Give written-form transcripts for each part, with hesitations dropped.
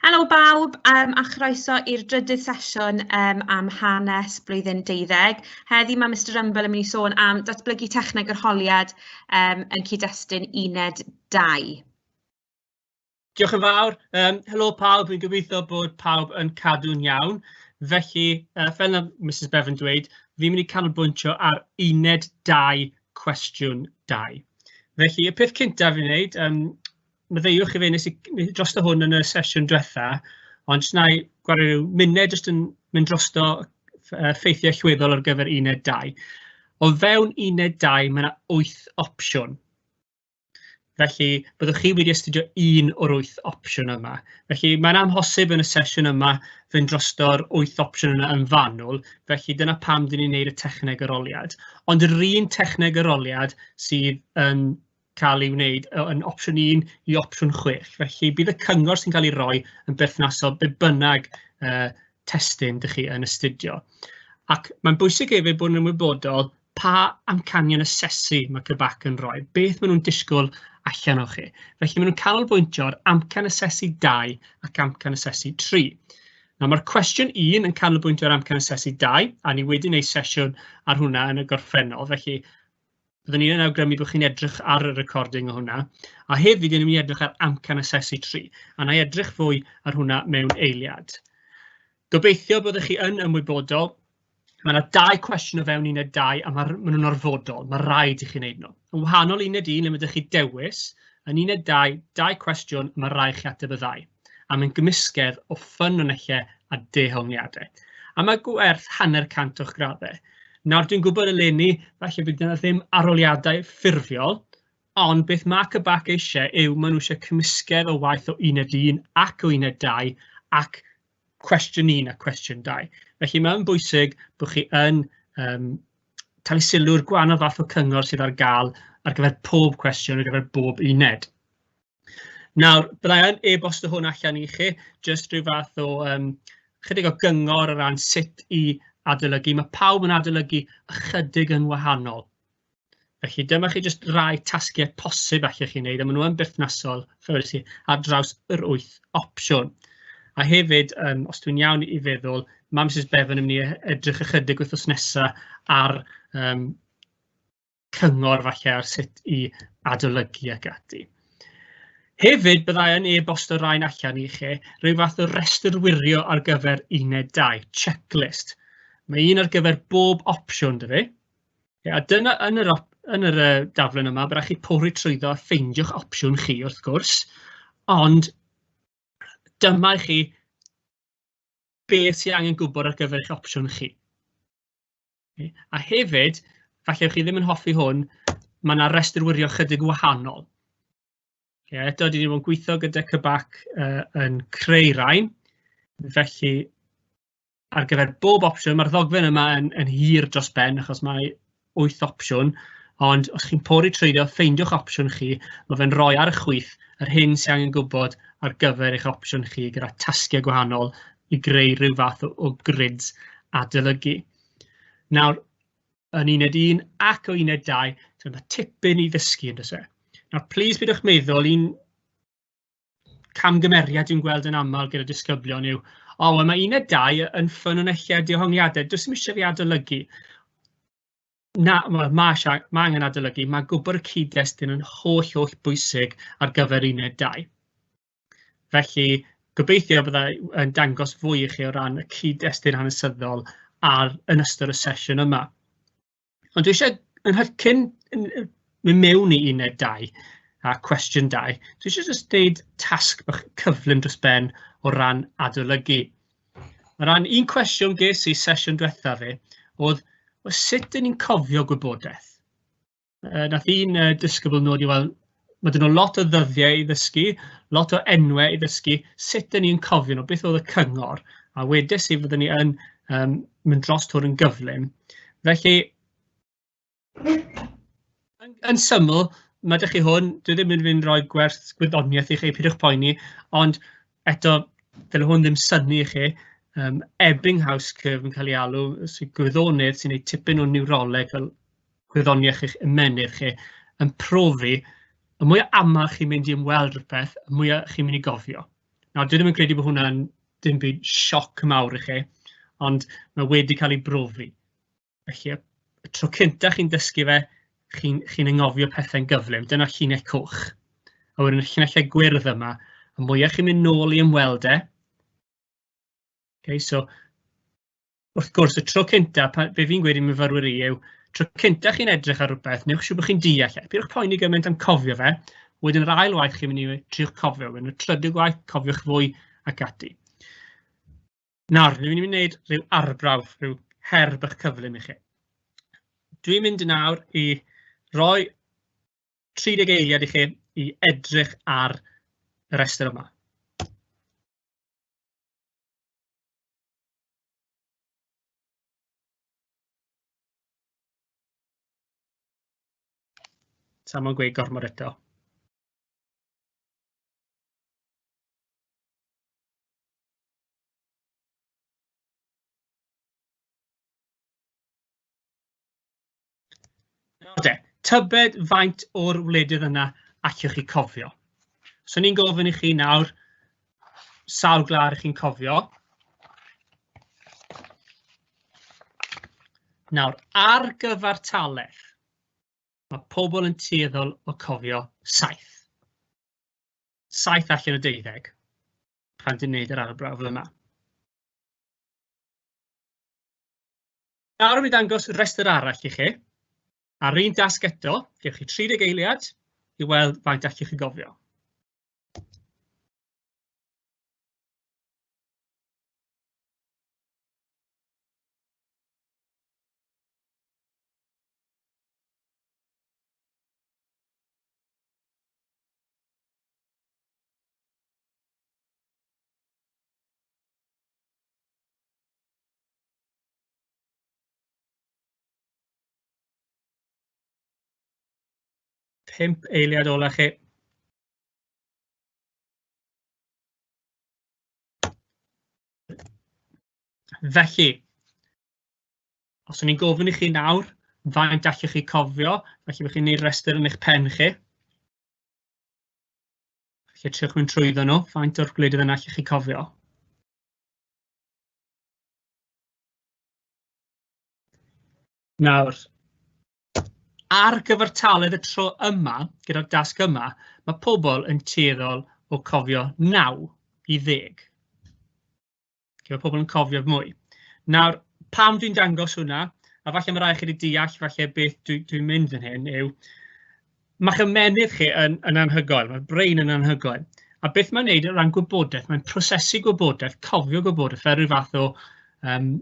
Helo bawb a chroeso i'r drydydd sesiwn am hanes blwyddyn 12. Heddi mae Mr Rumble yn mynd i sôn am datblygu techneg yr holiad yn cyd-destun uned 2. Diolch yn fawr. Helo pawb, fi'n gobeithio bod pawb yn cadw'n iawn. Felly, fel na Mrs Bevan dweud, fi'n mynd i canolbwyntio ar uned 2, cwestiwn 2. Felly, y peth cyntaf fi'n wneud, maddeuwch i fi, nes i drosto hwn yn y sesiwn diwetha, ond jyst wna i gwario ryw munud jyst yn mynd drosto ffeithiau allweddol ar gyfer uned 2. O fewn uned 2, mae yna 8 opsiwn. Felly, byddwch chi wedi astudio un o'r 8 opsiwn yma. Felly, mae'n amhosib yn y sesiwn yma fynd drosto'r 8 opsiwn yna yn fanwl, felly dyna pam dyn ni'n neud y techneg aroliad. Ond yr un techneg aroliad sydd yn cael ei wneud yn opsiwn 1 i opsiwn 6. Felly bydd y cyngor sy'n cael ei roi yn berthnasol be bynnag testun dych chi yn astudio. Ac mae'n bwysig hefyd bod yn ymwybodol pa amcanion asesu mae CBAC yn rhoi, beth maen nhw'n disgwyl allan o chi. Felly maen nhw'n canolbwyntio ar amcan asesu 2 ac amcan asesu 3. Nawr mae'r cwestiwn 1 yn canolbwyntio ar amcan asesu 2, a ni wedi gwneud sesiwn ar hwnna yn y gorffennol, felly byddwn ni'n awgrymu bod chi'n edrych ar y recording o hwnna. A hefyd, ni'n mynd i edrych ar amcan asesu 3, a na i edrych fwy ar hwnna mewn eiliad. Gobeithio byddwch chi yn ymwybodol. Mae yna 2 cwestiwn o fewn uned 2 a ma nhw'n orfodol, mae rhaid i chi wneud nhw. Yn wahanol i uned 1, le mae ydych chi dewis, yn uned 2, 2 cwestiwn, mae rhaid chi ateb y ddau. A mae'n gymysgedd o ffynonellau a dehongliadau. A mae gwerth 50% o'ch graddau. Nawr dwi'n gwybod eleni, falle bydd yna ddim arholiadau ffurfiol, ond beth mae CBAC eisiau yw maen nhw eisiau cymysgedd o waith o uned 1 ac o uned 2 ac cwestiwn 1 a cwestiwn 2. Felly mae'n bwysig bod chi yn talu sylw'r gwahanol fath o cyngor sydd ar gael ar gyfer pob cwestiwn, ar gyfer bob uned. Nawr, byddai yn e-bosto hwn allan i chi, jyst rhyw fath o chydig o gyngor o ran sut i adolygu. Mae pawb yn adolygu ychydig yn wahanol. Felly dyma chi jyst rai tasgiau posib allwch chi wneud, a maen nhw yn berthnasol, fel wedes i, ar draws yr 8 opsiwn. A hefyd, os dwi'n iawn i feddwl, mae Mrs Bevan yn mynd i edrych ychydig wythnos nesaf ar cyngor falle ar sut i adolygu ac ati. Hefyd, byddai yn e-bosto rhain allan i chi, rhyw fath o restr wirio ar gyfer uned 2, checklist. Mae un ar gyfer bob opsiwn, dyfu. A dyna yn yr, yn yr daflen yma, byddai chi pori trwyddo a ffeindio'ch opsiwn chi, wrth gwrs. Ond dyma i chi beth sydd angen gwybod ar gyfer eich opsiwn chi. A hefyd, falle chi ddim yn hoffi hwn, mae yna restr wirio chydig wahanol. Okay, eto, dwi wedi bod yn gweithio gyda CBAC yn creu rhain. Felly, ar gyfer bob opsiwn, mae'r ddogfen yma yn hir dros ben, achos mae 8 opsiwn, ond os chi'n pori trwyddo, ffeindiwch opsiwn chi, mae fe'n rhoi ar y chwith yr hyn sy'n angen gwybod ar gyfer eich opsiwn chi gyda tasgiau gwahanol i greu rhyw fath o grids adolygu. Nawr, yn uned 1 ac o uned 2, so mae tipyn i ddysgu yn does e. Nawr, plis bydwch meddwl, un camgymeriad dwi'n gweld yn aml gyda disgyblion yw, o, wel, mae uned 2 yn ffynonellau dehongliadau, does dim eisiau fi adolygu. Na, wel, ma angen adolygu, mae gwybod y cyd-destun yn holl, holl bwysig ar gyfer uned 2. Felly, gobeithio byddai yn dangos fwy i chi o ran y cyd-destun hanesyddol ar yn ystod y sesiwn yma. Ond dwi eisiau, yn hyll, cyn mynd mewn i uned 2 a cwestiwn 2, dwi eisiau jyst deud tasg bach cyflym dros ben o ran adolygu. O ran un cwestiwn ges i sesiwn diwetha fi, oedd, wel, sut dyn ni'n cofio gwybodaeth? Nath un disgybl nodi, wel, mae dyn nhw lot o ddyddiau i ddysgu, lot o enwau i ddysgu, sut dyn ni'n cofio nhw, beth oedd y cyngor? A wedes i fyddwn ni yn mynd dros hwn yn gyflym. Felly, yn syml, mae ydych chi hwn, dwi ddim yn mynd rhoi gwerth gwyddoniaeth i chi, peidiwch poeni, ond eto, dyle hwn ddim synnu i chi, Ebbinghaus curve yn cael ei alw, sy'n gwyddonydd sy'n gwneud tipyn o niwroleg fel gwyddoniaeth eich ymennydd chi, yn profi, y mwyaf aml chi'n mynd i ymweld rhywbeth, y mwyaf chi'n mynd i gofio. Nawr, dwi ddim yn credu bod hwnna'n dim byd sioc mawr i chi, ond mae wedi cael ei brofi. Felly, y tro cynta chi'n dysgu fe, chi'n chi anghofio pethau'n gyflym. Dyna llinell coch. A wedyn y llinellau gwyrdd yma, y mwyaf chi'n mynd nôl i ymweld e. Okay, so, wrth gwrs, y tro cynta, be fi'n gweud i myfyrwyr i yw, tro cynta chi'n edrych ar rhywbeth, newch siŵr bod chi'n deall e. Peidiwch poeni gymaint am cofio fe. Wedyn yr ail waith chi'n mynd i triwch cofio, wedyn y trydydd gwaith, cofiwch fwy ac ati. Nawr, ni'n mynd i wneud rhyw arbrawf, rhyw her bach cyflym i chi. Dwi'n mynd nawr i roi 30 eiliad i chi i edrych ar y rhestr yma. Sa mo'n gweud gormod eto. Nawr de, tybed faint o'r wledydd yna allwch chi cofio? So ni'n gofyn i chi nawr, sawl gwlad ych chi'n cofio? Nawr, ar gyfartaledd, mae pobl yn tueddol o cofio 7. 7 allan o 12 pan dwi'n gwneud yr arbrawf yma. Nawr mi ddangos rhestr arall i chi. A'r un dasg eto, gewch chi 30 eiliad i weld faint allwch chi gofio. Pump eiliad ola chi. Felly, os o'n i'n gofyn i chi nawr, faint allwch chi cofio, felly bych chi'n neud rhestr yn eich pen chi. Felly triwch mynd trwyddo nhw, faint o'r gwledydd yna allwch chi cofio. Nawr, ar gyfartaledd y tro yma, gyda'r dasg yma, mae pobl yn tueddol o cofio 9 i 10. Okay, mae pobl yn cofio mwy. Nawr, pam dwi'n dangos hwnna, a falle mae rai chi wedi deall falle beth dwi'n dwi mynd fan hyn, yw mae'ch ymennydd chi yn, yn anhygoel, mae'r brain yn anhygoel. A beth mae'n neud o ran gwybodaeth, mae'n prosesu gwybodaeth, cofio gwybodaeth, fel rhyw fath o um,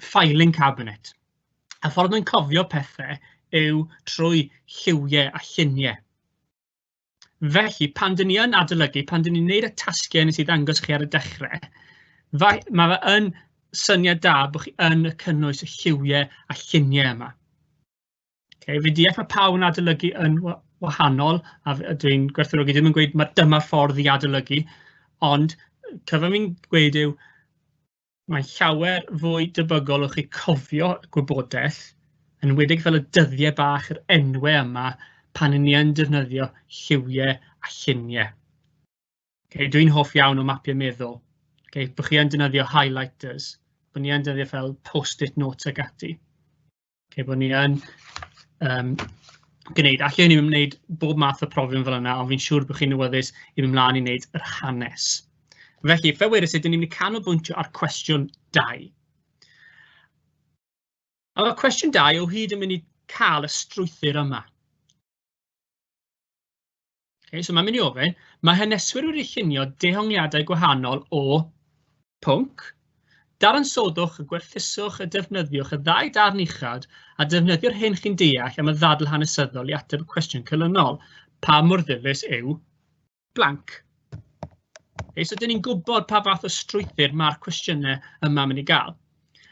filing cabinet. A ffordd mae'n cofio pethau yw trwy lliwiau a lluniau. Felly, pan dyn ni yn adolygu, pan dyn ni'n neud y tasgiau nes i ddangos chi ar y dechrau, mae fe yn syniad da bod chi yn y cynnwys y lliwiau a lluniau yma. Okay, fi deall mae pawb yn adolygu yn wahanol, a dwi'n gwerthfawrogi ddim yn gweud mae dyma'r ffordd i adolygu, ond cyfan fi'n gweud yw mae'n llawer fwy debygol o chi cofio gwybodaeth, yn enwedig fel y dyddiau bach, yr enwau yma, pan 'y ni yn defnyddio lliwiau a lluniau. Okay, dwi'n hoff iawn o mapiau meddwl. Okay, bod chi yn defnyddio highlighters, bod ni yn defnyddio fel post-it notes ac ati. Okay, bod ni yn um, gwneud, allwn ni wneud bob math o profion fel yna, ond fi'n siŵr bod chi'n awyddus i fynd mlaen i wneud yr hanes. Felly, fel wedes i, dyn ni'n mynd i canolbwyntio ar cwestiwn 2. A mae cwestiwn 2 o hyd yn mynd i cael y strwythur yma. Okay, so mae'n mynd i ofyn, mae haneswyr wedi llunio dehongliadau gwahanol o pwnc. Dadansoddwch a gwerthuswch a defnyddiwch y ddau darn uchod a defnyddio'r hyn chi'n deall am y ddadl hanesyddol i ateb y cwestiwn canlynol. Pa mor ddilys yw blank? Okay, so dyn ni'n gwybod pa fath o strwythur mae'r cwestiynau yma mynd i gael.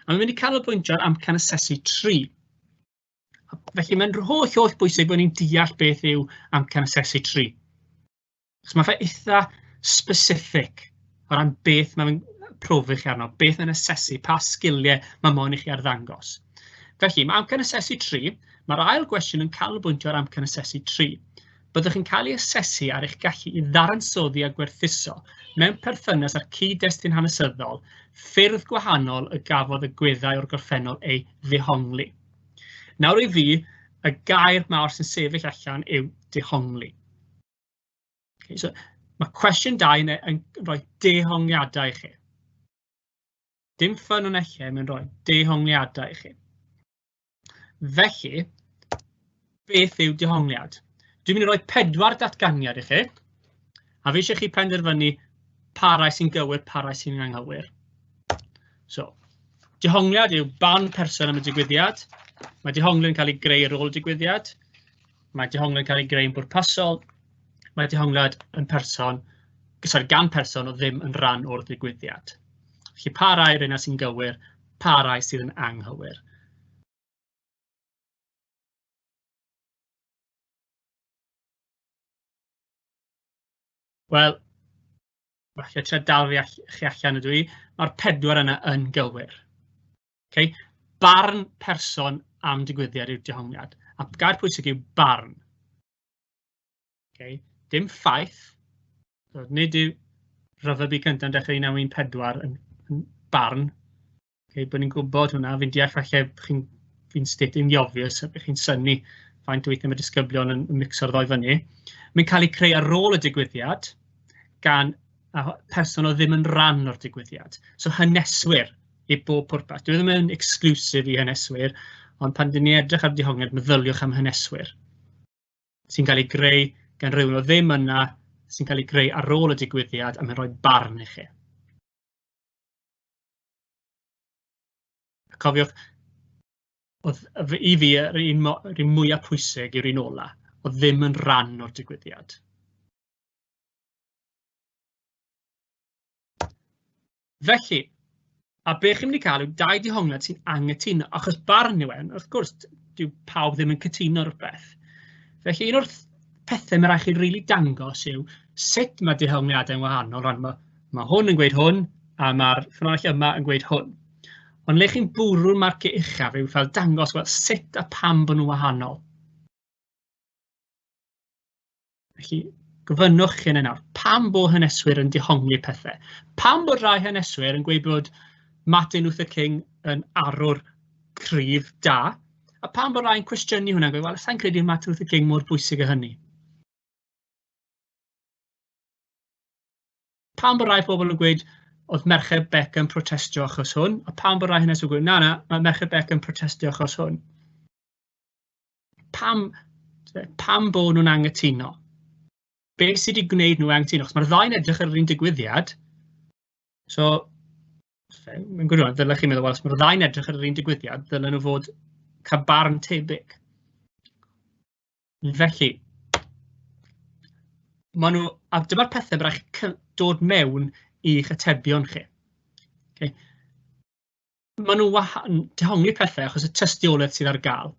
A mae'n mynd i canolbwyntio ar amcan asesu 3. Felly mae'n holl, holl bwysig bod ni'n deall beth yw amcan asesu 3. Achos mae fe eitha specific o ran beth mae'n profi chi arno, beth mae'n asesu, pa sgiliau mae moyn i chi arddangos. Felly, mae amcan asesu 3, mae'r ail gwestiwn yn canolbwyntio ar amcan asesu 3. Byddwch chi'n cael ei asesu ar eich gallu i ddadansoddi a gwerthuso mewn perthynas â'r cyd-destun hanesyddol ffyrdd gwahanol y gafodd y gweddau o'r gorffennol eu ddehongli. Nawr i fi, y gair mawr sy'n sefyll allan yw dehongli. Okay, so, mae cwestiwn 2 yn, yn rhoi dehongliadau i chi. Dim ffynonellau, mae'n rhoi dehongliadau i chi. Felly, beth yw dehongliad? Dwi'n mynd i roi pedwar datganiad i chi, a fi eisiau chi penderfynu pa rai sy'n gywir, pa rai sy'n anghywir. So, dehongliad yw barn person am y digwyddiad. Mae dehongliad yn cael ei greu ar ôl y digwyddiad. Mae dehongliad yn cael ei greu'n bwrpasol. Mae dehongliad yn person, sorry, gan person o ddim yn rhan o'r digwyddiad. Felly pa rai yw'r yna sy'n gywir, pa rai sydd yn anghywir? Wel, falle trio dal fi all, chi allan ydw i, mae'r pedwar yna yn gywir. Okay? Barn person am digwyddiad yw'r dehongliad. A gair pwysig yw barn. Okay? Dim ffaith. So, nid yw rhyfel byd cyntaf yn dechrau 1914 yn, yn barn. Okay, bod ni'n gwybod hwnna, fi'n deall falle chi'n fi'n stating the obvious, a chi'n synnu faint o weithiau mae disgyblion yn mixo'r ddoi fyny. Mae'n cael ei creu ar ôl y digwyddiad gan person oedd ddim yn rhan o'r digwyddiad. So haneswyr i bob pwrpas. Dwi ddim yn exclusive i haneswyr, ond pan dyn ni edrych ar dihongliad, meddyliwch am haneswyr sy'n cael ei greu gan rhywun o ddim yna, sy'n cael ei greu ar ôl y digwyddiad a mae'n rhoi barn i chi. A cofiwch, oedd i fi yr un, yr un mwyaf pwysig yw'r un ola, oedd ddim yn rhan o'r digwyddiad. Felly, a be chi'n mynd i cael yw dau dihongliad sy'n anghytuno, achos barn yw e, wrth gwrs, dyw pawb ddim yn cytuno rhywbeth. Felly, un o'r pethau mae rhaid chi rili really dangos yw sut mae dehongliadau'n wahanol. Rhan mae, mae hwn yn gweud hwn, a mae'r ffynhonnell yma yn gweud hwn. Ond le chi'n bwrw'r marciau uchaf yw fel dangos wel, sut a pam bod nhw'n wahanol. Felly, gofynnwch chi yna nawr, pam bod haneswyr yn dehongli pethau? Pam bod rhai haneswyr yn gweud bod Martin Luther King yn arwr cryf da, a pam bod rhai'n cwestiynu hwnna, gweud, wel, sa'n credu Martin Luther King mor bwysig â hynny. Pam bod rai pobl yn gweud oedd Merched Beca yn protestio achos hwn, a pam bod rai haneswyr yn gweud, na, na, mae Merched Beca yn protestio achos hwn. Pam, pam bod nhw'n angytuno? Be sydd wedi gwneud nhw anghytuno? Achos mae'r ddau'n edrych ar yr un digwyddiad. So, mae'n gwirionedd, ddylech chi'n meddwl, wel, os mae'r ddau'n edrych ar yr un digwyddiad, ddylen nhw fod cael barn tebyg. Felly, maen nhw, a dyma'r pethau byddai chi dod mewn i'ch atebion chi. Okay. Maen nhw'n dehongli pethau achos y tystiolaeth sydd ar gael.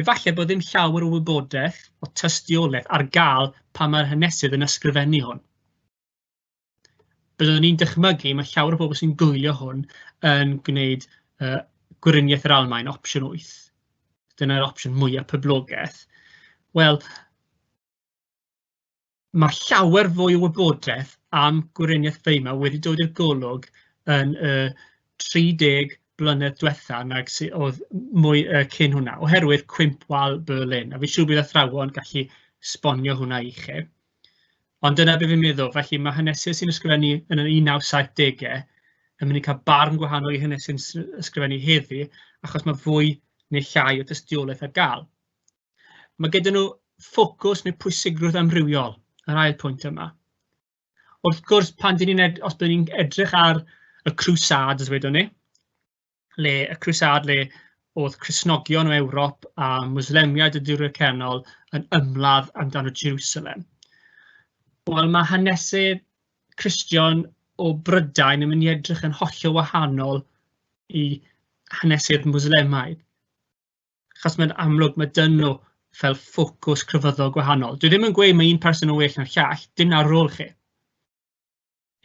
Efallai bod ddim llawer o wybodaeth o tystiolaeth ar gael pan mae'r hanesydd yn ysgrifennu hwn. Byddwn ni'n dychmygu mae llawer o bobl sy'n gwylio hwn yn gwneud uh, Gweriniaeth yr Almaen, opsiwn 8. Dyna'r opsiwn mwyaf poblogaidd. Wel, mae llawer fwy o wybodaeth am Gweriniaeth Weimar wedi dod i'r golwg yn y 30 blynedd diwetha nag sy oedd mwy uh, cyn hwnna, oherwydd cwymp wal Berlin. A fi'n siŵr bydd athrawon gallu sbonio hwnna i chi. Ond dyna beth fi'n meddwl, felly mae hanesydd sy'n ysgrifennu yn y 1970au yn mynd i cael barn gwahanol i hanesydd sy'n ysgrifennu heddi, achos mae fwy neu llai o dystiolaeth ar gael. Mae gyda nhw ffocws neu pwysigrwydd amrywiol, yr ail pwynt yma. Wrth gwrs, pan dyn ni'n os byddwn ni'n edrych ar y Crusades, wedwn ni, le y Crusade le oedd Cristnogion o Ewrop a Mwslemiaid y Dwyrain Canol yn ymladd amdano Jerusalem. Wel, mae hanesydd Cristion o Brydain yn mynd i edrych yn hollol wahanol i hanesydd Mwslemaidd. Achos mae'n amlwg mae dyn nhw fel ffocws crefyddol gwahanol. Dwi ddim yn gweud mae un person yn well na'r llall, dim na rôl chi.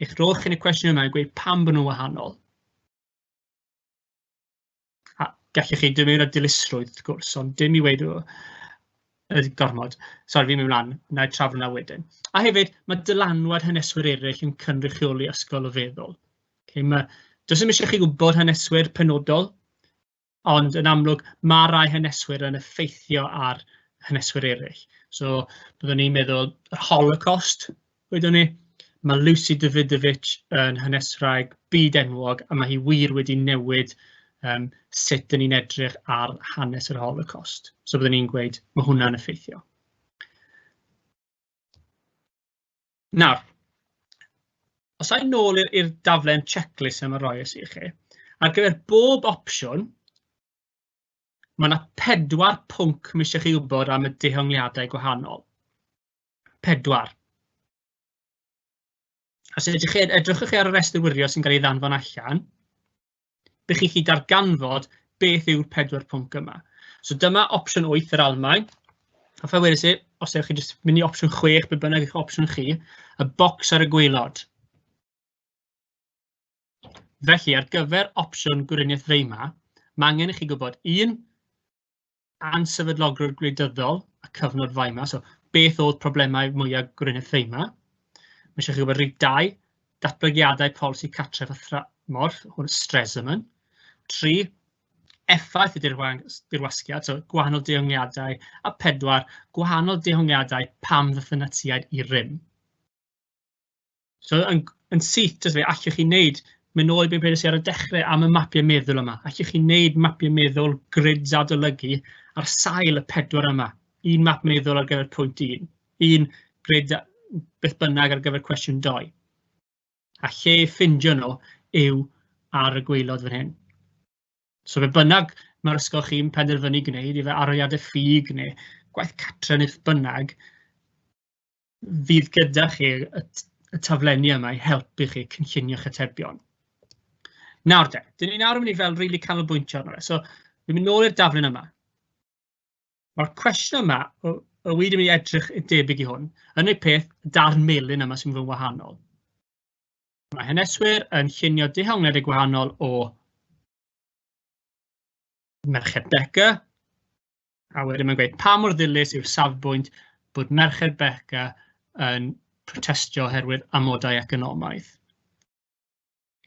Eich rôl chi yn y cwestiwn yma yw gweud pam bod nhw'n wahanol. A gallech chi dod mewn â dilysrwydd wrth gwrs, ond dim i weud o. Ydy gormod. Sori, fi'n mynd mlaen, wna i trafod hwnna wedyn. A hefyd, mae dylanwad haneswyr eraill yn cynrychioli ysgol o feddwl. Okay, mae, does dim eisiau chi gwybod haneswyr penodol, ond yn amlwg mae rai haneswyr yn effeithio ar haneswyr eraill. So, byddwn ni'n meddwl yr Holocaust, wedwn ni. Mae Lucy Dawidowicz yn haneswraig byd enwog a mae hi wir wedi newid sut dyn ni'n edrych ar hanes yr Holocaust. So byddwn ni'n gweud, mae hwnna'n effeithio. Nawr, os ai'n nôl i'r daflen checklist yma roes i chi, ar gyfer bob opsiwn, mae yna 4 pwnc mae eisiau chi wybod am y dehongliadau gwahanol. 4. Os ydych chi, edrychwch chi ar y restr wirio sy'n cael ei ddanfon allan, bych chi'n gallu darganfod beth yw'r 4 pwnc yma. So dyma opsiwn 8 yr Almaen. A fel wedes i, os ewch chi jyst mynd i opsiwn 6, be bynnag eich opsiwn chi, y bocs ar y gwaelod. Felly, ar gyfer opsiwn Gweriniaeth Weimar, mae angen i chi gwybod 1, ansefydlogrwydd gwleidyddol a cyfnod Weimar, so beth oedd problemau mwyaf Gweriniaeth Weimar. Mae eisiau chi gwybod rhif 2, datblygiadau polisi cartref a thramor, hwn Stresemann. 3, effaith y dirwasgiad, so gwahanol dehongliadau, a 4, gwahanol dehongliadau pam ddaeth y Natsïaid i rym. So yn syth, jyst fe, allwch chi wneud, mynd nôl i beth wedes i ar y dechrau am y mapiau meddwl yma. Allwch chi wneud mapiau meddwl, grids adolygu ar sail y 4 yma. Un map meddwl ar gyfer pwynt 1, un grid beth bynnag ar gyfer cwestiwn 2. A lle ffindio nhw yw ar y gwaelod fan hyn. So be bynnag mae'r ysgol chi'n penderfynu gwneud, ife arholiadau ffug neu gwaith cartre neu beth bynnag, fydd gyda chi y taflenni yma i helpu chi cynllunio'ch atebion. Nawr de, dyn ni nawr yn mynd i fel rili canolbwyntio arno fe. So, fi'n mynd nôl i'r daflen yma. Mae'r cwestiwn yma, o wir yn mynd i edrych yn debyg i hwn. Yr unig peth, y darn melyn yma sy'n mynd yn wahanol. Mae haneswyr yn llunio dehongliadau gwahanol o Merched Beca, a wedyn mae'n gweud pa mor ddilys yw'r safbwynt bod Merched Beca yn protestio oherwydd amodau economaidd.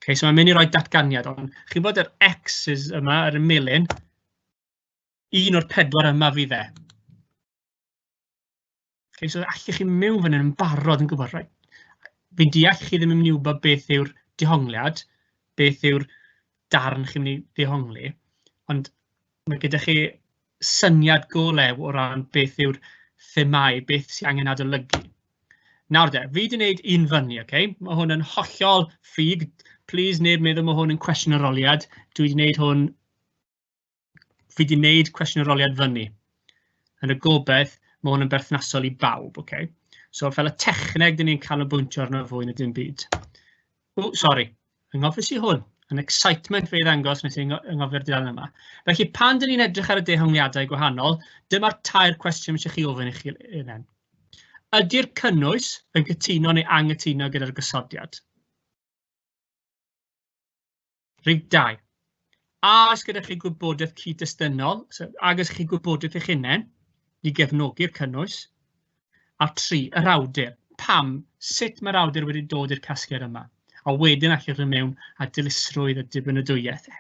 Okay, so mae'n mynd i roi datganiad, ond chi'n bod yr X's yma ar y melyn, un o'r 4 yma fydd e. Okay, so allwch chi mewn fan hyn yn barod yn gwybod, right, fi'n deall chi ddim yn mynd i wybod beth yw'r dehongliad, beth yw'r darn chi'n mynd i ddehongli, ond mae gyda chi syniad go lew o ran beth yw'r themâu, beth sy'n angen adolygu. Nawr de, fi wedi gwneud un fyny, okay? Mae hwn yn hollol ffug. Please neb meddwl mae hwn yn cwestiwn arholiad. Dwi wedi gwneud hwn, fi wedi gwneud cwestiwn arholiad fyny. Yn y gobaith, mae hwn yn berthnasol i bawb, okay? So fel y techneg, dyn ni'n canolbwyntio arno fwy na dim byd. O, sori, anghofio i hwn. Yn excitement fe i ddangos nes i anghofio'r dudalen yma. Felly, pan dyn ni'n edrych ar y dehongliadau gwahanol, dyma'r 3 cwestiwn eisiau chi ofyn i chi hunain. Ydy'r cynnwys yn cytuno neu anghytuno gyda'r gosodiad? Rhif 2. A oes gyda chi gwybodaeth cyd-destynol, so, ag oes chi gwybodaeth eich hunain i gefnogi'r cynnwys? A 3, yr awdur. Pam? Sut mae'r awdur wedi dod i'r casgliad yma? A wedyn allwch chi mewn a dilysrwydd a dibynadwyaeth.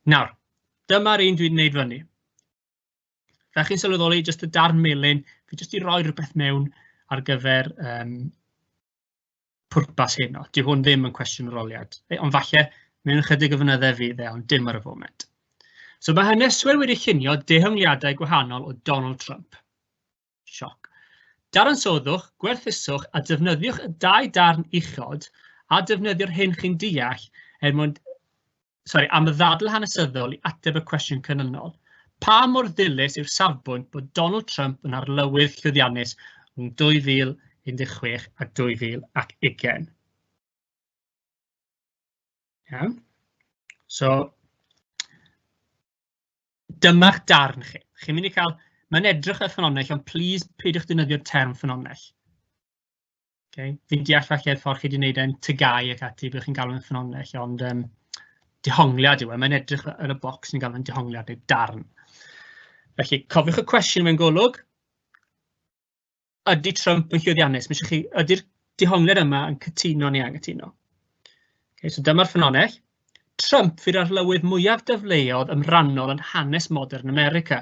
Nawr, dyma'r un dwi'n gwneud fyny. Fel chi'n sylweddoli, jyst y darn melyn, fi jyst i roi rhywbeth mewn ar gyfer pwrpas heno. Dyw hwn ddim yn cwestiwn arholiad, ond falle mewn ychydig o flynyddau fydd e, ond dim ar y foment. So mae haneswyr wedi llunio dehongliadau gwahanol o Donald Trump. Sioc. Dadansoddwch, gwerthuswch a defnyddiwch y 2 darn uchod a defnyddio'r hyn chi'n deall er mwyn, sorry, am y ddadl hanesyddol i ateb y cwestiwn canlynol. Pa mor ddilys yw'r safbwynt bod Donald Trump yn arlywydd llwyddiannus rhwng 2016 a 2020? Iawn. So, dyma'ch darn chi. Chi'n mynd i cael, mae'n edrych ar ffynhonnell, ond please peidiwch defnyddio'r term ffynhonnell. Okay. Fi'n deall falle'r ffordd chi wedi gwneud e'n tygau ac ati, byddwch chi'n galw yn ffynhonnell, ond dehongliad yw e, mae'n edrych yn y bocs ni'n galw yn dehongliad neu darn. Felly, cofiwch y cwestiwn mewn golwg. Ydy Trump yn llwyddiannus? Mae eisiau chi, ydy'r dihongliad yma yn cytuno neu anghytuno? Okay, so dyma'r ffynonell. Trump fydd arlywydd mwyaf dyfleodd ymrannol yn hanes modern America.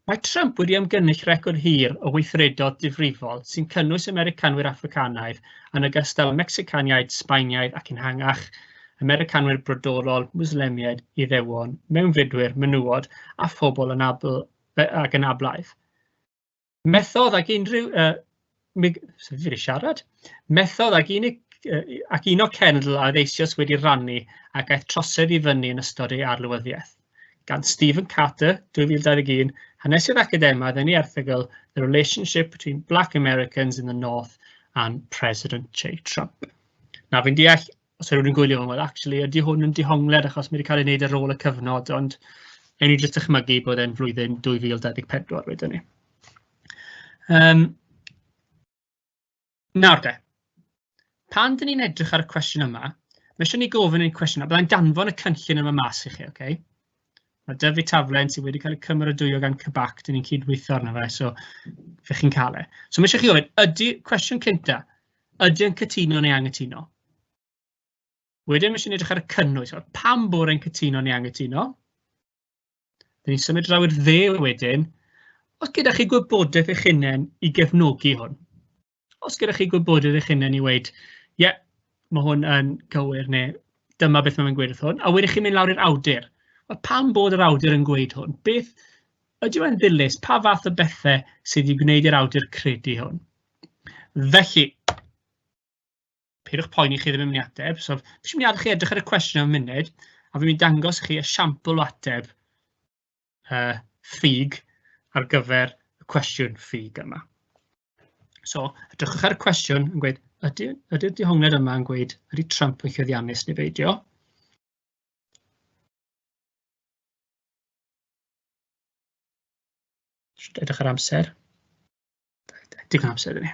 Mae Trump wedi ymgynnull record hir o weithredoedd difrifol sy'n cynnwys Americanwyr Affricanaidd yn ogystal â Mecsicaniaid, Sbaeniaid ac ehangach, Americanwyr brodorol, Mwslemiaid, Iddewon, mewnfudwyr, menywod a phobl anabl ac anablaidd. Methodd ag unrhyw... Uh, mig, fi wedi siarad. Methodd ag unig, ac un o cenedl a oedd eisoes wedi rannu ac aeth trosedd i fyny yn ystod ei arlywyddiaeth. Gan Stephen Carter, 2021, hanesydd academaidd yn ei erthygl The Relationship Between Black Americans in the North and President J. Trump. Na, fi'n deall, os yw rhywun yn gwylio hwn, well, actually, ydy hwn yn dihongled achos mae wedi cael ei wneud ar ôl y cyfnod, ond ewn ni jyst dychmygu bod e'n flwyddyn 2024 wedyn ni. Um, nawr de, pan dyn ni'n edrych ar y cwestiwn yma, mae eisiau ni gofyn ein cwestiwn, a byddai'n danfon y cynllun yma mas i chi, oce? Okay? Mae dyfu taflen sydd wedi cael ei cymeradwyo gan Cybac, dyn ni'n cydweithio arno fe, so fe chi'n cael e. So mae eisiau chi ofyn, ydy, cwestiwn cynta, ydy yn cytuno neu anghytuno? Wedyn mae eisiau ni edrych ar y cynnwys, pam bod e'n cytuno neu anghytuno? Dyn ni'n symud draw i'r dde wedyn, os gyda chi gwybodaeth eich hunain i gefnogi hwn. Os gyda chi gwybodaeth eich hunain i weud, ie, yeah, mae hwn yn gywir neu dyma beth mae'n gweud wrth hwn, a wedyn chi'n mynd lawr i'r awdur. Wel, pam bod yr awdur yn gweud hwn? Beth ydy e'n ddilys? Pa fath o bethau sydd wedi gwneud i'r awdur credu hwn? Felly, peidiwch poeni chi ddim yn mynd i ateb. So, fi eisiau mynd i adael chi edrych ar y cwestiwn am munud, a fi'n mynd i dangos chi esiampl o ateb uh, ffug ar gyfer y cwestiwn ffug yma. So, edrychwch ar y cwestiwn yn gweud, ydy'r ydy dihongliad yma yn gweud, ydy Trump yn llwyddiannus neu beidio? Edrych ar amser. Digon amser i ni.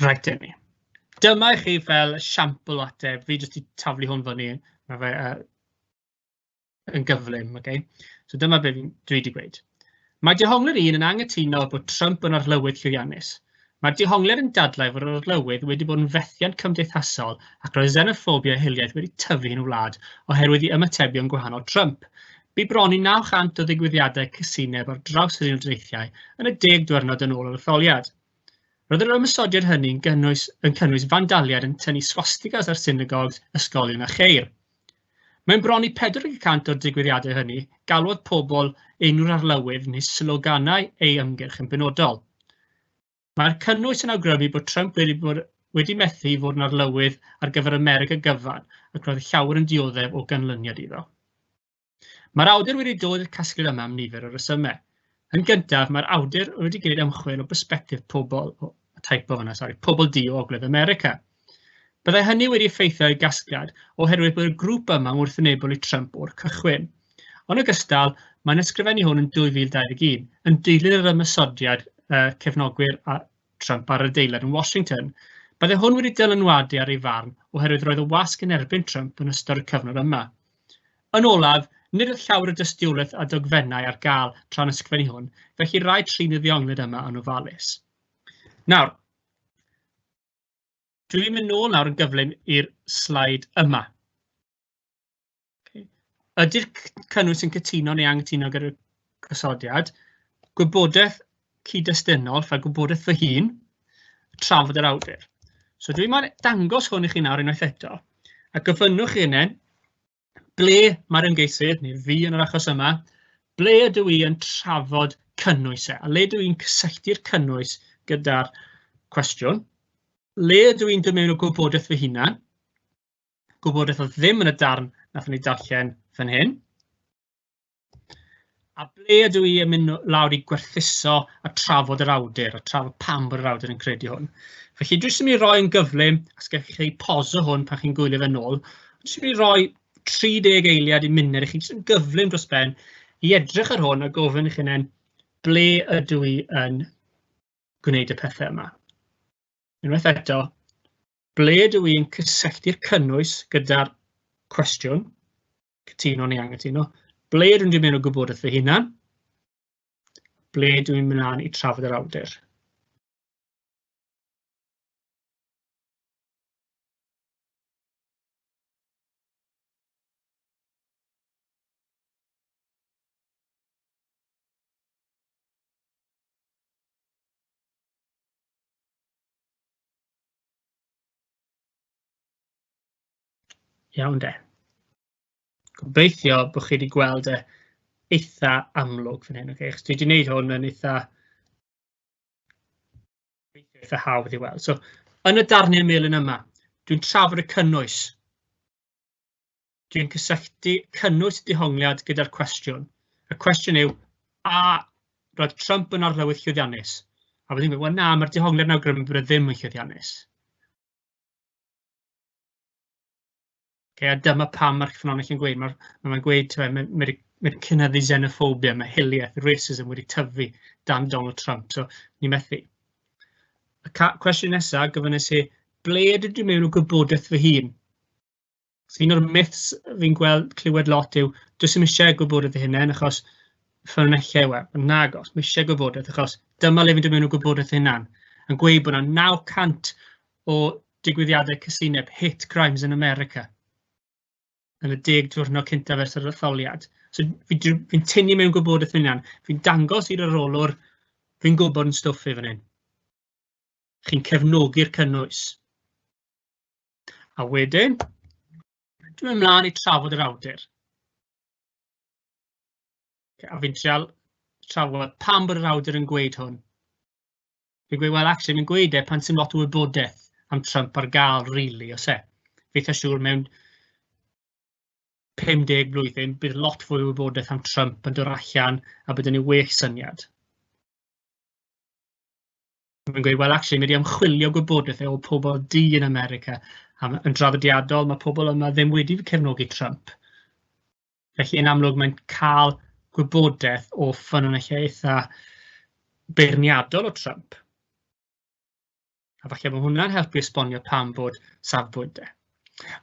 Reit, ni. Dyma i chi fel siampl o ateb. Fi jyst i taflu hwn fyny. Mae fe uh, yn gyflym. Okay? So dyma beth dwi wedi gweud. Mae dehonglwyr un yn anghytuno bod Trump yn arlywydd llwyddiannus. Mae'r dehonglwyr yn dadlau fod yr arlywydd wedi bod yn fethiant cymdeithasol ac roedd xenophobia a hiliaeth wedi tyfu yn y wlad oherwydd i ymatebion gwahanol Trump. Bu bron i 900 o ddigwyddiadau cysineb ar draws yr Unol Daleithiau yn y deg diwrnod yn ôl yr etholiad. Roedd yr ymosodiad hynny'n gynnwys, yn cynnwys fandaliaid yn tynnu swastigas ar synagogs, ysgolion a cheir. Mewn bron i 40 y cant o'r digwyddiadau hynny, galwodd pobl enw'r arlywydd neu sloganau ei ymgyrch yn benodol. Mae'r cynnwys yn awgrymu bod Trump wedi, bod, wedi methu i fod yn arlywydd ar gyfer America gyfan ac roedd llawer yn dioddef o ganlyniad iddo. Mae'r awdur wedi dod i'r casgliad yma am nifer o resymau. Yn gyntaf, mae'r awdur wedi gwneud ymchwil o bersbectif pobl, o, typo fanna, sori, pobl du o Ogledd America. Byddai hynny wedi effeithio ei gasgliad oherwydd bod y grŵp yma yn wrthwynebol i Trump o'r cychwyn. Yn ogystal, mae'n ysgrifennu hwn yn 2021, yn dilyn yr ymosodiad uh, cefnogwyr a Trump ar adeilad yn Washington. Byddai hwn wedi dylanwadu ar ei farn oherwydd roedd y wasg yn erbyn Trump yn ystod y cyfnod yma. Yn olaf, nid oedd llawer o dystiolaeth a dogfennau ar gael tra'n ysgrifennu hwn, felly rhaid trin y ddeonglid yma yn ofalus. Nawr, dwi'n mynd nôl nawr yn gyflym i'r sleid yma. Okay. Ydy'r cynnwys yn cytuno neu anghytuno gyda'r gosodiad? Gwybodaeth cyd-destunol, fel gwybodaeth fy hun, trafod yr awdur. So dwi'n moyn dangos hwn i chi nawr unwaith eto, a gofynnwch chi yna, ble mae'r ymgeisydd, neu fi yn yr achos yma, ble ydw i yn trafod cynnwys e, a le ydw i'n cysylltu'r cynnwys gyda'r cwestiwn, le ydw i'n dod mewn o gwybodaeth fy hunan, gwybodaeth oedd ddim yn y darn nath ni darllen fan hyn. A ble ydw i yn mynd lawr i gwerthuso a trafod yr awdur, a trafod pam bod yr awdur yn credu hwn. Felly dwi jyst yn mynd i roi yn gyflym, os gallwch chi poso hwn pan chi'n gwylio fe nôl, dwi jyst yn mynd i roi 30 eiliad i munud i chi, jyst yn gyflym dros ben, i edrych ar hwn a gofyn i chi hunain, ble ydw i yn gwneud y pethau yma? Unwaith eto, ble ydw i'n cysylltu'r cynnwys gyda'r Cwestiwn, cytuno neu anghytuno, ble dwi'n dod mewn o gwybodaeth fy hunan, ble dwi'n mynd mlaen i trafod yr awdur. Iawn de. Gobeithio bod chi wedi gweld e eitha amlwg fan hyn, okay? Achos dwi wedi gwneud hwn yn eitha, eitha hawdd i weld. So, yn y darnau melyn yma, dwi'n trafod y cynnwys. Dwi'n cysylltu cynnwys dehongliad gyda'r cwestiwn. Y cwestiwn yw, a roedd Trump yn arlywydd llwyddiannus? A byddai'n gweud, wel na, mae'r dehongliad yn awgrymu bod e ddim yn llwyddiannus. Okay, a dyma pam mae'r ffynhonnell yn gweud, mae'n ma gweud, mae'n ma, ma cynyddu xenophobia, mae hiliaeth, racism wedi tyfu dan Donald Trump, so ni methu. Y cwestiwn nesaf gofynnes i, ble ydw i'n mewn o gwybodaeth fy hun? So un o'r myths fi'n gweld clywed lot yw, does dim eisiau gwybodaeth fy hunain achos ffynonellau yw e. Ond nagos, mae eisiau gwybodaeth achos dyma le fi'n dod mewn o gwybodaeth hunan. Yn gweud bod yna 900 o digwyddiadau casineb, hate crimes yn America, yn y deg diwrnod cyntaf ers yr etholiad. So fi'n fi, fi tynnu mewn gwybodaeth hunan, fi'n dangos i'r arolwr, fi'n gwybod yn stwff i fan hyn. Chi'n cefnogi'r cynnwys. A wedyn, dwi'n mynd mlaen i trafod yr awdur. A fi'n trial trafod pam bod yr awdur yn gweud hwn. Fi'n gweud, well, actually, fi'n gweud e pan sy'n lot o wybodaeth am Trump ar gael, really, os e. Fi eitha siŵr mewn 50 blwyddyn, bydd lot fwy o wybodaeth am Trump yn dod allan a bydd yn well syniad. Fi'n gweud, well, actually, mae wedi ymchwilio gwybodaeth e o pobl du yn America. A yn draddodiadol, mae pobl yma ddim wedi cefnogi Trump. Felly, yn amlwg, mae'n cael gwybodaeth o ffynonellau eitha beirniadol o Trump. A falle bod hwnna'n helpu esbonio pam bod safbwynt e.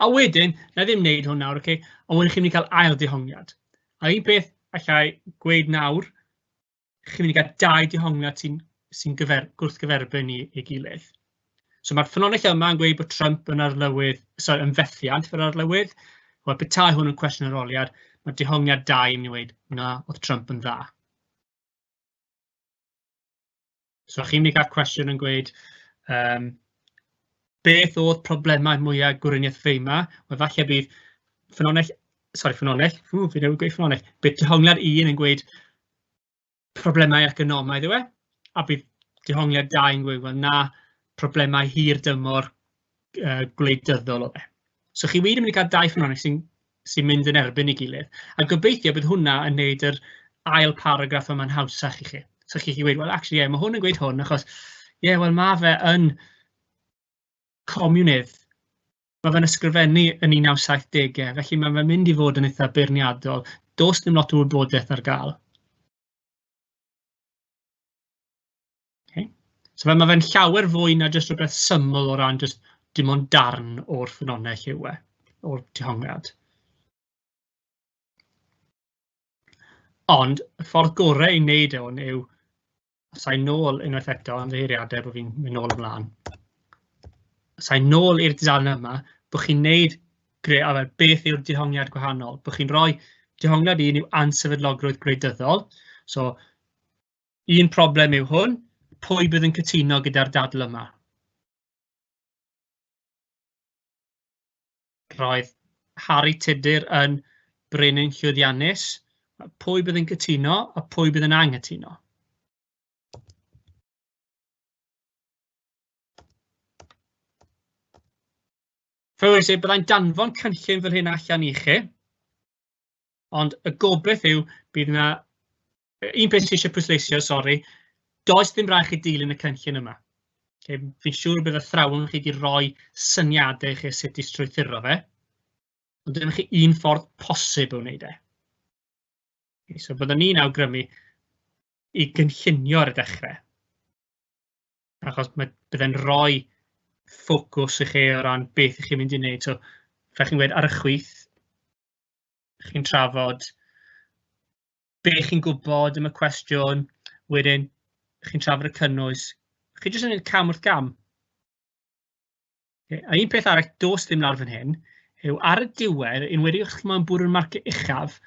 A wedyn, na ddim wneud hwn nawr, okay? Ond wedyn chi'n mynd i cael ail dehongliad. A un peth allai gweud nawr, chi'n mynd i gael dau dehongliad sy'n sy gyfer, gwrthgyferbyn i, ei gilydd. So mae'r ffynonell yma yn gweud bod Trump yn arlywydd, sorry, yn fethiant fel arlywydd. Wel, petai hwn yn cwestiwn aroliad, mae dehongliad dau yn mynd i weud, na, oedd Trump yn dda. So chi'n mynd i gael cwestiwn yn gweud, um, beth oedd problemau mwyaf Gweriniaeth Weimar? Wel, falle bydd ffynonell, sorry, ffynonell, ww, fi newydd gweud ffynonell, bydd dehongliad un yn gweud problemau economaidd yw e, a bydd dehongliad dau yn gweud, wel na, problemau hir dymor gwleidyddol o fe. So chi wir yn mynd i gael dau ffynhonnell sy'n sy mynd yn erbyn ei gilydd, a gobeithio bydd hwnna yn neud yr ail paragraff yma'n hawsach i chi. So chi chi gweud, well, actually, yeah, mae hwn yn gweud hwn, achos, ie, yeah, wel, mae fe yn comiwnydd. Mae fe'n ysgrifennu yn 1970au, felly mae fe'n mynd i fod yn eitha beirniadol. Does dim lot o wybodaeth ar gael. Okay. So mae fe'n llawer fwy na jyst rhywbeth syml o ran jyst dim ond darn o'r ffynonell yw e, o'r dehongliad. Ond y ffordd gorau i wneud e hwn yw, os ai nôl unwaith eto, ymddiheuriadau bod fi'n mynd nôl ymlaen. Os ai nôl i'r dudalen yma, bod chi'n neud a fel beth yw'r dehongliad gwahanol, bod chi'n rhoi dehongliad un yw ansefydlogrwydd gwleidyddol. So, un problem yw hwn, pwy bydd yn cytuno gyda'r dadl yma? Roedd Harri Tudur yn brenin llwyddiannus. Pwy bydd yn cytuno a pwy bydd yn anghytuno? Fel wedes i, byddai'n danfon cynllun fel hyn allan i chi, ond y gobaith yw bydd yna... Un peth sydd eisiau pwysleisio, sori, does ddim rhaid chi dilyn y cynllun yma. Okay, fi'n siŵr bydd athrawon chi wedi rhoi syniadau i chi sut i strwythuro fe, ond dyma chi un ffordd posib o wneud e. Okay, so byddwn ni'n awgrymu i gynllunio ar y dechrau, achos mae, byddai'n rhoi ffocws i chi o ran beth ych chi'n mynd i wneud. So, fel chi'n gweud, ar y chwith, Chi'n trafod be chi'n gwybod am y cwestiwn, wedyn chi'n trafod y cynnwys. Chi jyst yn gwneud cam wrth gam. Okay. A un peth arall dos ddim lawr fan hyn, yw ar y diwedd, unwaith os chi'n moyn bwrw'r marciau uchaf,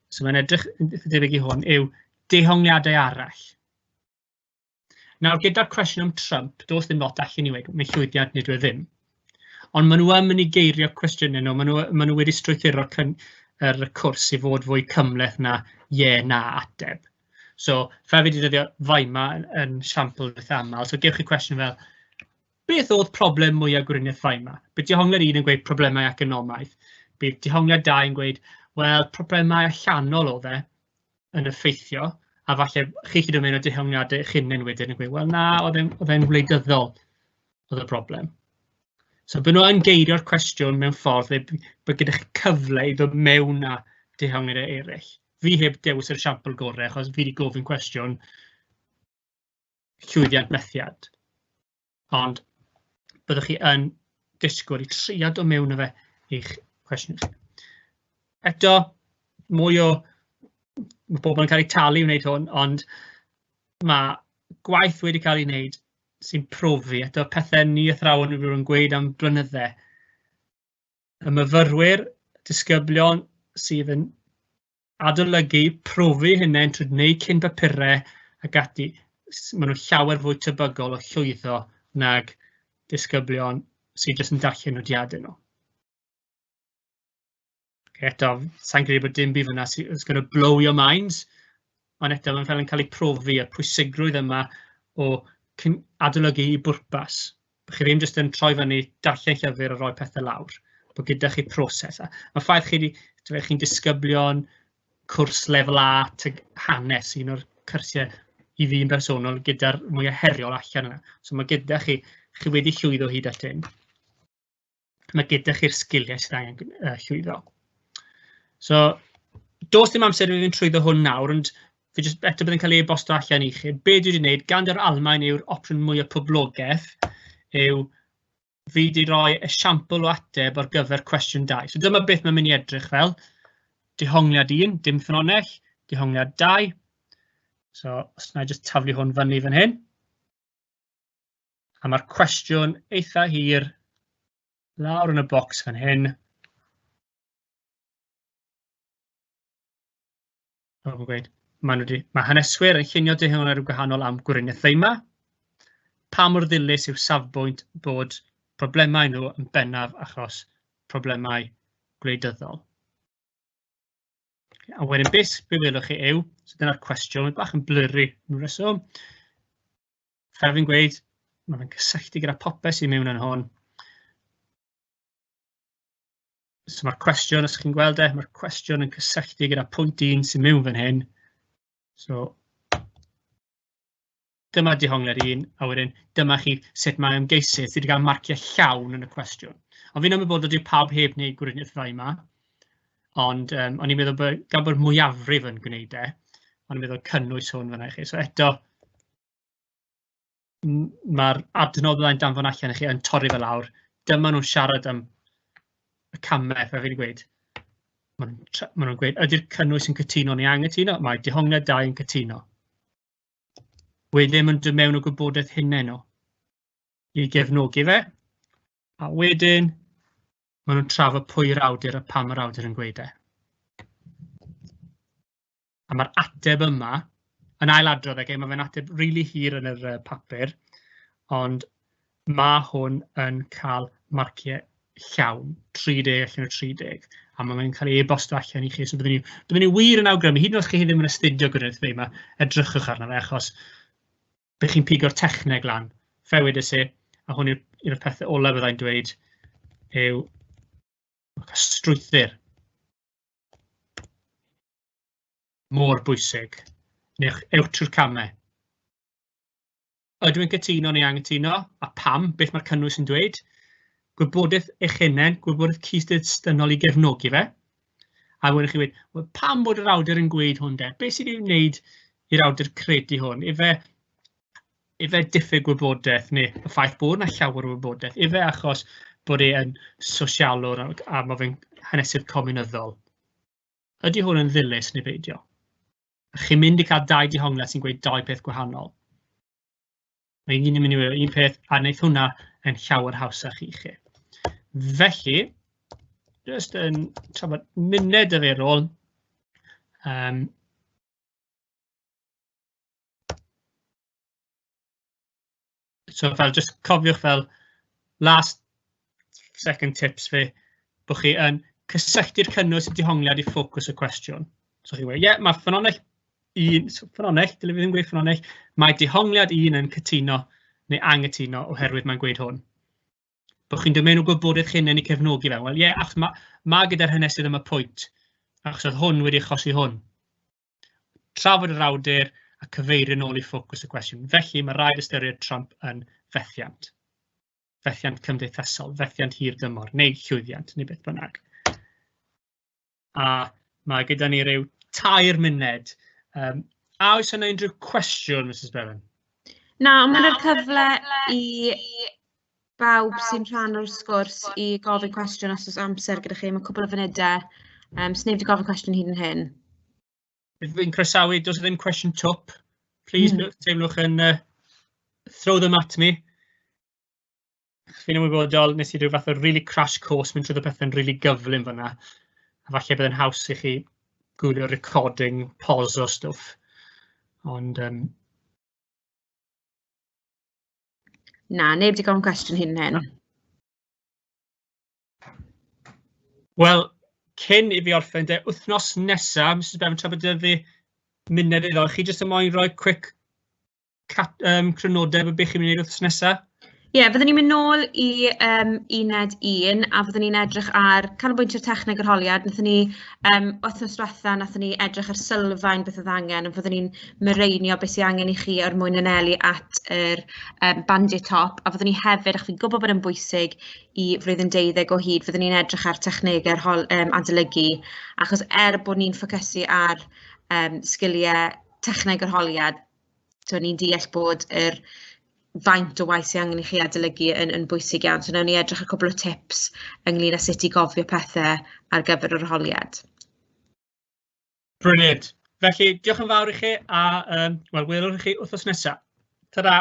so mae'n edrych yn debyg i hwn, yw dehongliadau arall. Nawr, gyda'r cwestiwn am Trump, does ddim lot allan i weud, mae llwyddiant nid yw e ddim. Ond maen nhw yn mynd i geirio cwestiynau nhw, maen nhw, maen nhw wedi strwythuro yr cwrs i fod fwy cymhleth na ie, na ateb. So, fel fi wedi defnyddio Weimar yn, yn siampl eitha aml, so gewch chi cwestiwn fel, beth oedd problem mwyaf Gweriniaeth Weimar? Bydd dehongliad un yn gweud problemau economaidd. Bydd dehongliad dau yn gweud, wel, problemau allanol oedd e yn effeithio, a falle chi chi dod mewn o dehongliadau eich hunain wedyn yn gweud, wel na, oedd e'n wleidyddol oedd y broblem. So byd nhw yn geirio'r cwestiwn mewn ffordd le bod gyda chi cyfle i ddod mewn â dehongliadau eraill. Fi heb dewis yr esiampl gorau, achos fi wedi gofyn cwestiwn llwyddiant methiad. Ond byddwch chi yn disgwyl i trio dod mewn â fe i'ch cwestiwn chi. Eto, mwy o... Mae pobl yn cael eu talu i wneud hwn, ond mae gwaith wedi cael ei wneud sy'n profi, eto pethau ni athrawon wedi bod yn gweud am blynydde. Y myfyrwyr, disgyblion sydd yn adolygu, profi hunain trwy wneud cyn bapurau ac ati, maen nhw llawer fwy tebygol o llwyddo nag disgyblion sydd jyst yn darllen nodiadau nhw. Okay, eto, sa'n credu bod dim byd fyna sy'n going to blow your minds, ond eto mae'n fel yn cael ei profi y pwysigrwydd yma o adolygu i bwrpas. Chi ddim jyst yn troi fyny, darllen llyfr a rhoi pethau lawr. Bod gyda chi proses. A mae'r ffaith chi chi'n disgyblion cwrs lefel A hanes, un o'r cyrsiau i fi'n bersonol gyda'r mwyaf heriol allan yna. So mae gyda chi, chi wedi llwyddo hyd at hyn. Mae gyda chi'r sgiliau sydd angen llwyddo. So, does dim amser i fi fynd trwyddo hwn nawr, ond fi jyst eto bydd yn cael ei e-bosto allan i chi. Be dwi wedi gwneud, gan yr Almaen yw'r opsiwn mwyaf poblogaidd, yw fi wedi rhoi esiampl o ateb ar gyfer cwestiwn 2. So dyma beth mae'n mynd i edrych fel. Dehongliad 1, dim ffynhonnell. Dehongliad 2. So, os na i jyst taflu hwn fyny fan hyn. A mae'r cwestiwn eitha hir lawr yn y bocs fan hyn. Fel mae'n gweud, maen nhw wedi, mae haneswyr yn llunio dehongliadau gwahanol am Gweriniaeth Weimar. Pa mor ddilys yw safbwynt bod problemau nhw yn bennaf achos problemau gwleidyddol? A wedyn beth be welwch chi yw, so dyna'r cwestiwn, mae'n bach yn blurry yn reswm. Fel fi'n gweud, mae fe'n cysylltu gyda popeth sy'n mewn yn hwn. So mae'r cwestiwn, os chi'n gweld e, mae'r cwestiwn yn cysylltu gyda pwynt 1 sy'n mewn fan hyn. So, dyma dehongliad 1, a wedyn dyma chi sut mae ymgeisydd sydd wedi cael marciau llawn yn y cwestiwn. Ond fi'n ymwybodol dyw pawb heb wneud Gweriniaeth Weimar, ond o'n i'n meddwl bod, gan bod mwyafrif yn gwneud e, o'n i'n meddwl cynnwys hwn fan'na i chi. So eto, mae'r adnodd byddai'n danfon allan i chi yn torri fe lawr. Dyma nhw'n siarad am y camau, fel fi wedi gweud. Maen nhw'n gweud, ydy'r cynnwys yn cytuno neu anghytuno? Mae dehongliad 2 yn cytuno. Wedyn maen dod mewn o gwybodaeth hunain nhw i gefnogi fe. A wedyn, maen nhw'n trafod pwy yw'r awdur a pam yr awdur yn gweud e. A mae'r ateb yma yn ailadrodd, okay? Mae fe'n ateb rili hir yn yr papur, ond mae hwn yn cael marciau llawn, 30 allan o 30, a mae fe'n cael ei e-bostio allan i chi, so byddwn ni wir yn awgrymu, hyd yn oed os chi ddim yn astudio Gweriniaeth Weimar, edrychwch arno fe, achos bych chi'n pigo'r techneg lan. Fe wedes i, a hwn yw'r un o'r pethau olaf byddai'n dweud, yw strwythur. Mor bwysig. Newch, ewch trwy'r camau. Ydw i'n cytuno neu anghytuno, a pam, beth mae'r cynnwys yn dweud? Gwybodaeth eich hunain, gwybodaeth cyd-destynol i gefnogi fe. A wedyn chi wedi, well, pam bod yr awdur yn gweud hwn de? Beth sydd wedi wneud i'r awdur credu hwn? Ife, ife diffyg gwybodaeth neu y ffaith bod yna llawer o wybodaeth? Ife achos bod e yn sosialwr a mae fe'n hanesydd cominyddol? Ydy hwn yn ddilys neu beidio? A chi'n mynd i cael dau dehongliad sy'n gweud dau peth gwahanol. Mae un yn mynd i weud un peth, a wneith hwnna yn llawer hawsach i chi. Felly, jyst yn trafod munud y fe ar ôl. So fel, just cofiwch fel last second tips fi, bod chi yn cysylltu'r cynnwys y dehongliad i ffocws y cwestiwn. So chi'n gweud, ie, yeah, mae ffynonell un, so ffynonell, dylai fi ddim gweud ffynonell, mae dehongliad un yn cytuno neu anghytuno oherwydd mae'n gweud hwn. Bod chi'n dod mewn o gwybodaeth chi'n yn ei cefnogi fe. Wel, ie, yeah, achos mae ma gyda'r hanesydd yma pwynt, achos oedd hwn wedi achosi hwn. Trafod yr awdur a cyfeirio nôl i ffocws y cwestiwn. Felly mae rhaid ystyried Trump yn fethiant. Fethiant cymdeithasol, fethiant hir dymor, neu llwyddiant, neu beth bynnag. A mae gyda ni ryw 3 munud. A oes yna unrhyw cwestiwn, Mrs Bevan? Na, ond mae'n rhoi'r cyfle i bawb sy'n rhan o'r sgwrs i gofyn cwestiwn os oes amser gyda chi. Mae cwpl o funudau. Sneb wedi gofyn cwestiwn hyd yn hyn. Fi'n croesawu, does ddim cwestiwn twp. Please, teimlwch yn throw them at me. Fi'n ymwybodol, nes i rhyw fath o really crash course mynd trwy y pethau'n really gyflym fyna. A falle bydd yn haws i chi gwylio recording, pause o stwff. Ond Na, neb wedi gofyn cwestiwn hyn yn hyn. Wel, cyn i fi orffen de, wythnos nesaf, Mrs Bevan, tra bod fi munud iddo, chi jyst yn moyn rhoi quick crynodeb o beth chi'n mynd i wneud wythnos nesaf? Ie, yeah, fyddwn ni'n mynd nôl i uned 1 a fyddwn ni'n edrych ar canolbwyntio'r techneg yr holiad. Nathon ni, wythnos diwetha, nathon ni edrych ar sylfaen beth oedd angen, ond fyddwn ni'n mireinio beth sydd angen i chi er mwyn anelu at yr bandiau top. A fyddwn ni hefyd, achos fi'n gwybod bod yn bwysig i flwyddyn 12 o hyd, fyddwn ni'n edrych ar technegau'r adolygu, achos er bod ni'n ffocysu ar sgiliau techneg yr holiad, so ni'n deall bod yr faint o waith sydd angen i chi adolygu yn bwysig iawn. So nawn ni edrych ar cwpl o tips ynglyn â sut i gofio pethau ar gyfer yr arholiad. Brilliant. Felly, diolch yn fawr i chi a wel, welwn chi wythnos nesaf. Ta-ra!